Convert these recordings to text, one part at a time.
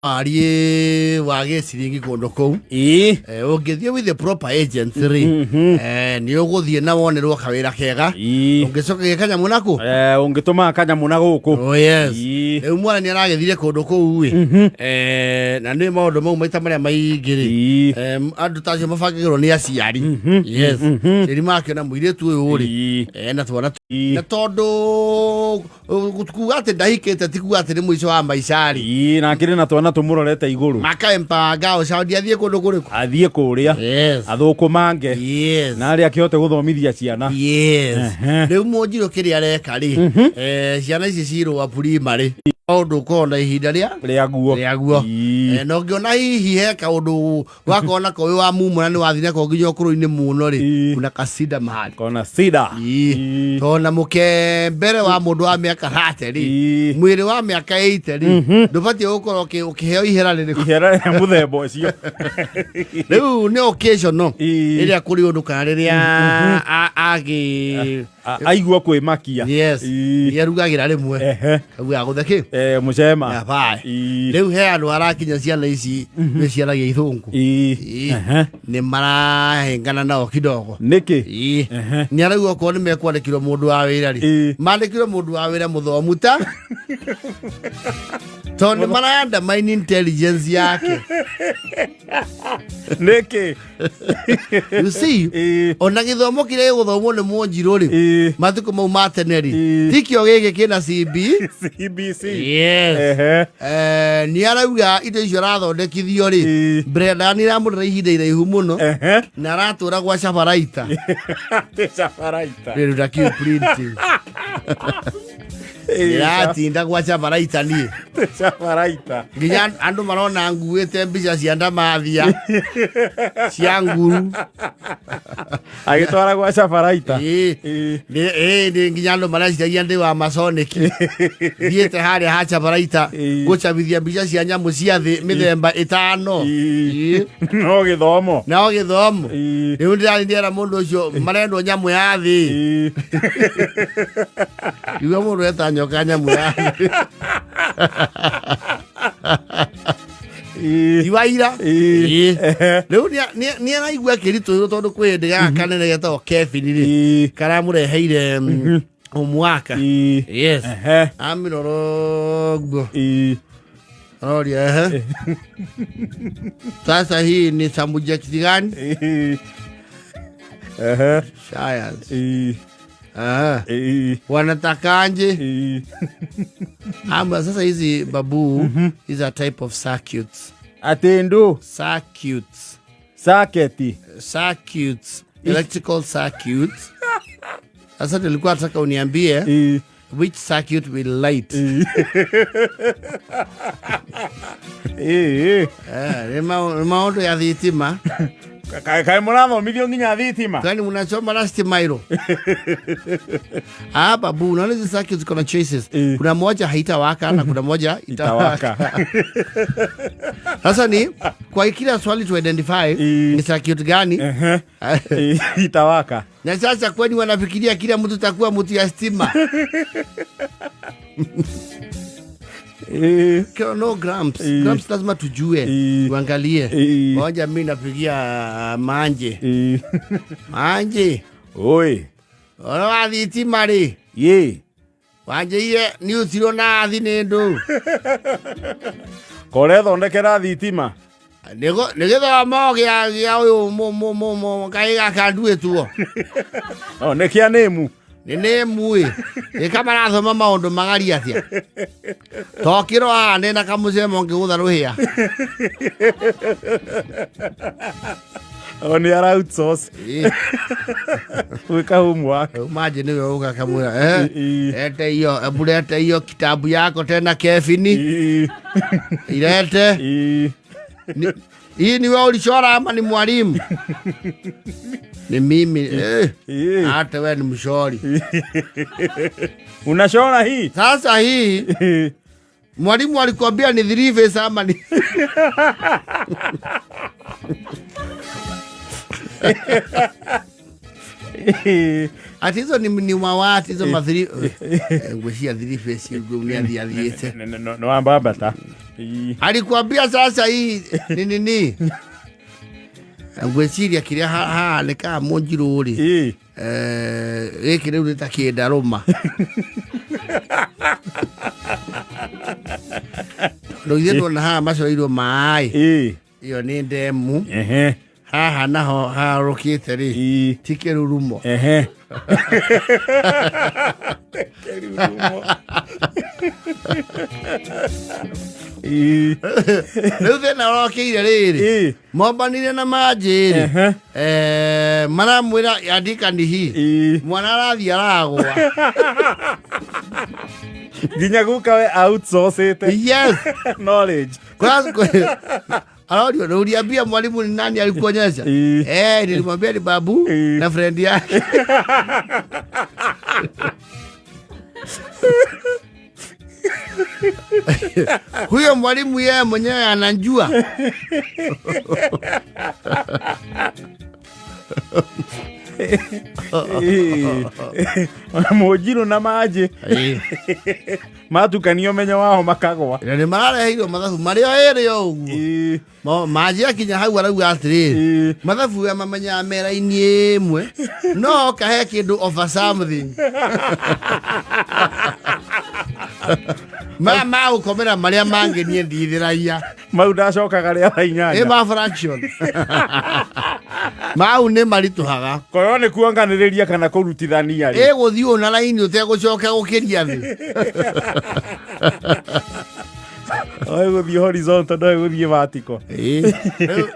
Ariĩ wa gĩciringi kũndũ kũu. Ũngĩthiĩ with the proper agents rĩ, nĩ ũgũthiĩ na wonerwo kawĩra kega. Ũngĩcoka gĩ kanyamũ naku. Ũngĩtũma kanyamũ na gũkũ. Oh, yes. Rĩu mwana nĩ aragĩthire kũndũ kũu ĩ. Na nĩ maũndũ mau maita marĩa maingĩ rĩ, andũ ta acio mabangagĩrwo nĩ aciari. Yes. Aciari makĩona mũirĩtu ũyũ rĩ, ena twana na tondũ kuga atĩ ndahikĩte ti kuga atĩ nĩ mũico wa maica rĩ. Na akĩrĩ na twana tũmũrorete igũrũ. Makaempanga ũcaundi athiĩ kũndũ kũrĩkũ? Athiĩ kũrĩa. Athũkũmange. Na arĩa akĩhote gũthomithia ciana. Rĩu mũnjirũ kĩrĩa areka rĩ, ciana ici cirũa primary maũndũ ũkorwo na ihinda rĩa rĩaguo. Rĩaguo. Na ũngĩona hihi he kaũndũ wakorwo nako wĩ wa mumo na nĩ wathiĩ nako nginya ũkũrũ-inĩ mũno rĩ, kuna kasida mahali. Kona sida. Tondũ na mũkembere wa mũndũ wa mĩaka 30 rĩ, mwĩrĩ wa mĩaka 80 rĩ, ndũbatiĩ gũkorwo ũkĩheo ihera rĩrĩkũ. Ihera rĩa mũthemba ũcio. Rĩu nĩ occasional rĩrĩa kũrĩ ũndũ kana rĩrĩa agĩ Aigua kwĩmakia. Yes. Nĩarugagĩra rĩmwe. Kauga agũthe kĩ? Mũcema. Yabae. Rĩu he andũ arakinya ciana ici nĩ ciaragia ithũngũ. Nĩ marahĩngana nao kidogo. Nĩkĩ? Nĩ arauga okorwo nĩ mekwandĩkirwo mũndũ wa wĩra rĩ, mandĩkirwo mũndũ wa wĩra mũthomu ta tondũ nĩ mara undermine intelligence yake. Nĩkĩ? You see, ona gĩthomo kĩrĩa gĩgũthomwo nĩ mũnjirũ rĩ, matukũ mau ma tene rĩ, tikĩo gĩkĩ kĩna CB. CBC. Yes. Nĩ arauga indo icio arathondekithio rĩ, Brenda nĩ iramũrĩra ihinda iraihu mũno na aratũra gwa Chabaraita. Atĩ Chabaraita. Rĩruta Q printing. Ndĩratinda gwa Chabaraita niĩ. Chabaraita. Nginya andũ marona nguĩte mbica cia ndamathia cia nguru. Agĩtwara gwa Chabaraita. Ĩĩ. Nĩ nginya andũ mareciragia ndĩ wa Masonic. Thiĩte harĩa ha Chabaraita gũcabithia mbica cia nyamũ cia thĩ mĩthemba ĩtano. No gĩthomo. No gĩthomo. Rĩu ndĩrathiĩ ndĩrera mũndũ ũcio marendwo nyamũ ya thĩ. Iwe mũndũ eta nyoka nyamũ ya thĩ. Iwaira. Rĩu nĩ araigua akĩritũhĩrwo tondũ kwĩ hĩndĩ gaka kanene getagwo Kevin rĩ, karamũreheire omwaka. Yes. Amĩrora ũguo. Aroria, ehe. Sasa hii ni subject gani? Science. Wanatakaje? Ama sasa hizi babu, hizi are type of circuits. Atĩ ndũ? Circuits. Circuit. Circuits. Electrical circuits. Sasa nilikuwa nataka uniambie which circuit will light. Nĩ maũndũ ya thitima. Kaĩ mũrathomithio nginya thitima? Kwani mnasoma na stima hilo? Ah, babu, unaona hizi circuits ziko na choices. Kuna moja haitawaka na kuna moja itawaka. Itawaka. Sasa ni kwa kila swali tu identify ni circuit gani. Itawaka. Na sasa kwani wanafikiria kila mtu takuwa mtu ya stima? Kila no grams. Grams lazima tujue. Tuangalie. Moja mimi napigia manje. Manje. Oi. Ora wa thitima rĩ. Wanjĩire nĩ ũtirwo na athi nĩ ndũ. Kore thondekera thitima. Nĩ gĩthomo gĩa ũyũ kaĩ gaka nduĩtuo. Oh, nĩ kĩa nĩmu. Nĩ nĩmu ĩ. Ĩka marathoma maũndũ magari atĩa. Tokĩro haha ndĩ na kamũcemo ngĩgũtha rũhĩa. O nĩ ara outsource. Gwĩka homework. Rĩu Manji nĩwe ũka kamwĩra, lete hiyo, hebu lete hiyo kitabu yako tena Kevin. Ilete. Hii ni wewe ulichora ama ni mwalimu? Ni mimi. Hata wewe ni mshori. Unashona hii? Sasa hii mwalimu alikwambia ni 3 face ama ni Ati hizo ni mawati hizo mathiri ngwĩciria three face ũguo nĩ athiĩ athiĩte. Nĩ wambambata. Alikwambia sasa hii ni nini? Ngwĩciria kĩrĩa hahanĩkaga mũnjirũ rĩ, gĩkĩ rĩu nĩ ta kĩndarũma. Tondũ ithuĩ tuona haha macoreirwo maĩ, ĩyo nĩ ndemu. Haha naho harũkĩte rĩ, ti kĩrurumo. Kĩrurumo. Rĩu thĩna ũrokĩire rĩrĩ, mombanire na manjĩ rĩ, maramwĩra andika ni hii, mwana arathiĩ aragwa. Nginya guka we outsourcĩte Yes. knowledge. Arorio, na uliambia mwalimu ni nani alikuonyesha? Nilimwambia ni babu na friend yake. Huyo mwalimu yeye mwenyewe anajua. Mũnjirũ na manjĩ matukanio menyo wao makagwa. Na nĩ marareheirwo mathabu marĩ o ĩrĩ o ũguo. Manjĩ akinya hau arauga atĩrĩrĩ, mathabu ya mamenyaga me raini ĩmwe, no oka he kĩndũ over something. Maya ma gũkomera marĩa mangĩ niĩ ndithĩragia. Mau ndacokaga rĩa thaa inyanya. Ĩ ma fraction. Mau nĩ maritũhaga. Korwo nĩ kuonganĩrĩria kana kũrutithania rĩ. Ĩgũthiĩ ũũ na raini ũtegũcoka gũkĩria thĩ. Oĩ gũthiĩ horizontal, ndoĩ gũthiĩ vertical.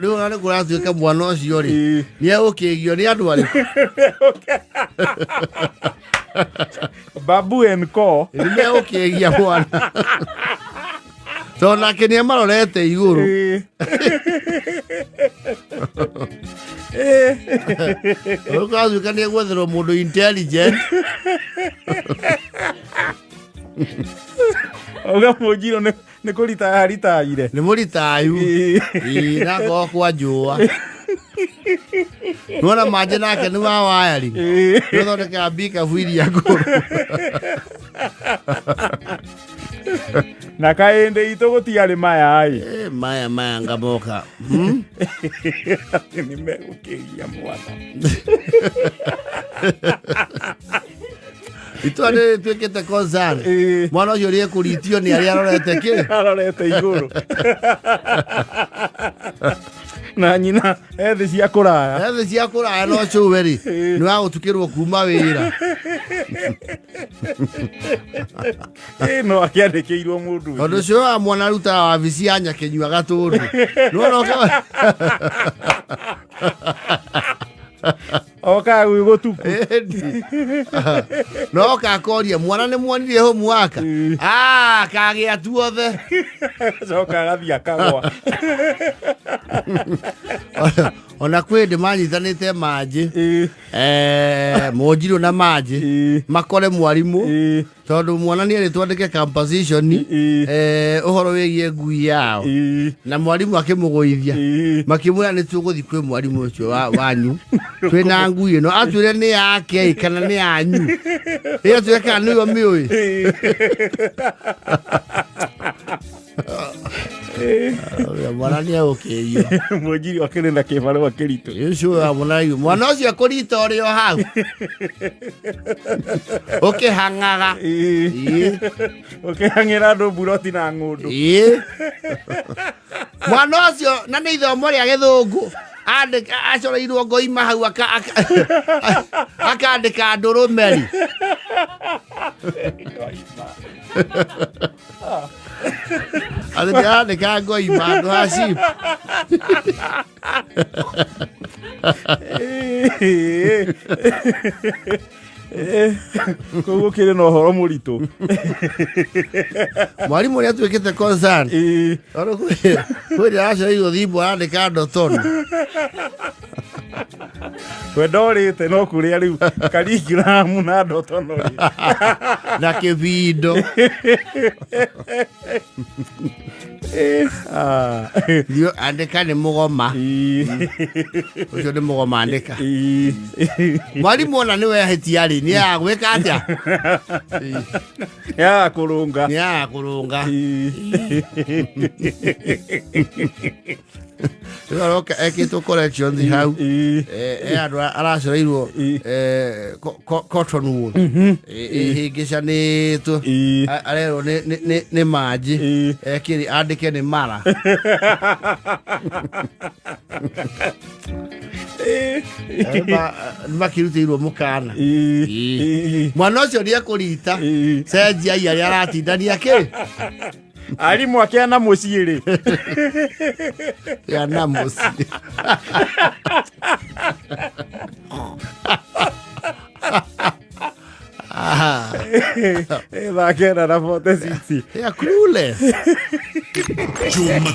Rĩu ona nĩ kũratuĩka mwana ũcio rĩ, nĩ egũkĩgio nĩ andũ arĩkũ? Babu and Co. Nĩ megũkĩgia mwana. Tondũ nake nĩ amarorete igũrũ. Rĩu kũratuĩka nĩ egwetherwo mũndũ intelligent. Auga mũnjirũ nĩ kũritaya aritaire. Nĩ mũritayu. Na akorwo kwa njũa. Nĩwona manjĩ nake nĩ wa wayari. Nĩ ũthondekaga mbikabu iria ngũrũ. Na kaĩndĩ itũ gũtiarĩ maya ĩ. Maya ngamoka. Nĩ megũkĩgia mwana. Itua nĩ rĩtuĩkĩte concern. Mwana ũcio nĩekũritio nĩ arĩa arorete kĩ? Arorete igũrũ. Na nyina ethĩ cia kũraya. Ethĩ cia kũraya no cũwe rĩ, nĩ wa gũtukĩrwo kuma wĩra. No akĩandĩkĩirwo mũndũ ũcio. Tondũ ũcio wa mwana arutaga wabici ya Nyakĩnyua Gatũndũ. Nĩwona ũka- Okaga gwĩ gũtuku. No kakoria mwana nĩ muonirie homework. Kagĩa tuothe. Coka agathiĩ akagwa. Ona kwĩ hĩndĩ manyitanĩte manjĩ. Mũnjirũ na manjĩ. Makore mwarimũ. Tondũ mwana nĩ erĩtwo andĩke composition, ũhoro wĩgiĩ ngui yao. Na mwarimũ akĩmũgũithia. Makĩmwĩra nĩ tũgũthiĩ kwĩ mwarimũ ũcio wanyu. Twĩna ngui ĩno. Atwĩre nĩ yake kana nĩ yanyu. Ĩ atwĩre kana nĩwe ũmĩũĩ. Mwana nĩ egũkĩrio. Mũnjiri akĩrĩ na kĩbarũa kĩritũ. Ũcio wa mwana rĩu. Mwana ũcio ekũrita ũrĩ o hau. Ũkĩhang'aga. Ũkĩhang'ĩra andũ mburoti na ng'ũndũ. Mwana ũcio na nĩ ithomo rĩa gĩthũngũ. Acoreirwo ngoima hau akandĩka ndũrũmeri. Atĩ ndĩrandĩka ngoima handũ ha sheep. Kũu gũkĩrĩ na ũhoro mũritũ. Mwarimũ ũrĩa atuĩkĩte concern. Tondũ kwĩ rĩrĩa aracoreirwo thimũ arandĩka ndotono. We ndorĩte no kũrĩa rĩu curriculum na ndotono rĩ. Na kĩbindo. Ah. Ndio andĩka nĩ mũgoma. Ũcio nĩ mũgoma andĩka. Mwarimũ ona nĩwe ahĩtia rĩ, nĩ agwĩka atĩa? Ya kũrũnga. Nĩ agakũrũnga. Rĩu aroka ekĩtwo corrections hau. Eh, andũ aracoreirwo cotton wool ĩhĩngĩcanĩtwo. Arerwo nĩ manji. Ekĩrĩ andĩke nĩ mara. Nĩ makĩrutĩirwo mũkana. Mwana ũcio nĩ ekũrita. Cenjiai arĩa aratindania kĩ. Arimũ akĩana mũciĩ rĩ. Ya na mũciĩ. Ah, Thaa 9 na 46. They are clueless. Juma.